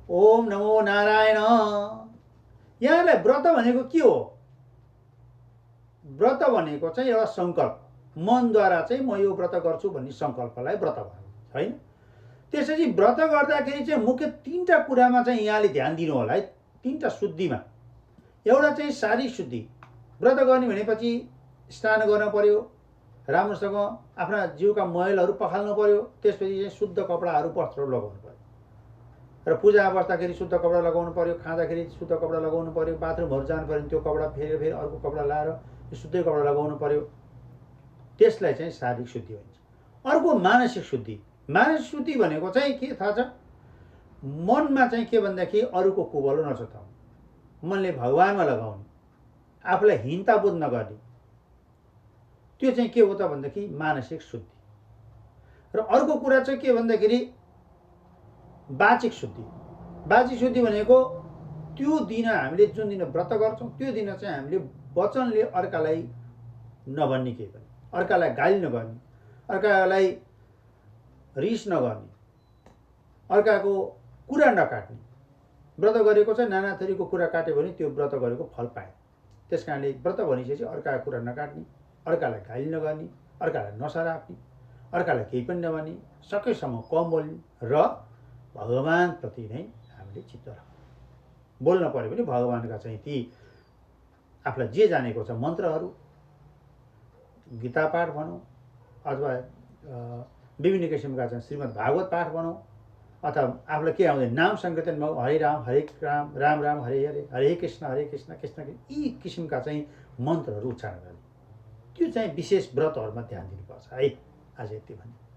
ओम नमो नारायण। यहाँलाई व्रत भनेको के हो? व्रत भनेको चाहिँ एउटा सङ्कल्प, मनद्वारा चाहिँ म यो व्रत गर्छु भन्ने सङ्कल्पलाई व्रत भन्नु होइन। त्यसपछि व्रत गर्दाखेरि चाहिँ मुख्य तीनटा कुरामा चाहिँ यहाँले ध्यान दिनु होला है, तीनटा शुद्धिमा। एउटा चाहिँ शारीरिक शुद्धि, व्रत गर्ने भनेपछि स्नान गर्न पर्यो, राम्रोसँग आफ्ना जिउका मैलहरू पखाल्नु पर्यो, त्यसपछि चाहिँ शुद्ध कपडाहरू वस्त्रहरू लगाउनु पर्यो र पूजा बस्दाखेरि शुद्ध कपडा लगाउनु पर्यो, खाँदाखेरि शुद्ध कपडा लगाउनु पर्यो, बाथरुमहरू जानु पर्यो त्यो कपडा फेरि अर्को कपडा लाएर शुद्धै कपडा लगाउनु पर्यो। त्यसलाई चाहिँ शारीरिक शुद्धि भन्छ। अर्को मानसिक शुद्धि। मानसिक शुद्धि भनेको चाहिँ के थाहा छ? मनमा चाहिँ के भन्दाखेरि अरूको कुबलो नसताउनु, मनले भगवानमा लगाउने, आफूलाई हीनता बोध नगर्ने, त्यो चाहिँ के हो त भन्दाखेरि मानसिक शुद्धि। र अर्को कुरा चाहिँ के भन्दाखेरि वाचिक शुद्धि। वाचिक शुद्धि भनेको त्यो दिन हामीले जुन दिन व्रत गर्छौँ त्यो दिन चाहिँ हामीले वचनले अर्कालाई नभन्ने, केही पनि अर्कालाई गाली नगर्ने, अर्कालाई रिस नगर्ने, अर्काको कुरा नकाट्ने। व्रत गरेको चाहिँ नाना थरीको कुरा काट्यो भने त्यो व्रत गरेको फल पाए। त्यस कारणले व्रत भनिसकेपछि अर्काको कुरा नकाट्ने, अर्कालाई गाली नगर्ने, अर्कालाई नसराप्ने, अर्कालाई केही पनि नभन्ने, सकेसम्म कम बोल्ने र भगवानप्रति नै हामीले चित्त राख्नु। बोल्न पर्यो भने भगवानका चाहिँ ती आफूलाई जे जानेको छ मन्त्रहरू, गीता पाठ भनौँ अथवा विभिन्न किसिमका चाहिँ श्रीमद् भागवत पाठ भनौँ, अथवा आफूलाई के आउँदैन नाम सङ्कीर्तन हरे राम राम राम हरे हरे, हरे कृष्ण कृष्ण कृष्ण, यी किसिमका चाहिँ मन्त्रहरू उच्चारण गर्ने। त्यो चाहिँ विशेष व्रतहरूमा ध्यान दिनुपर्छ है। आज यति भने।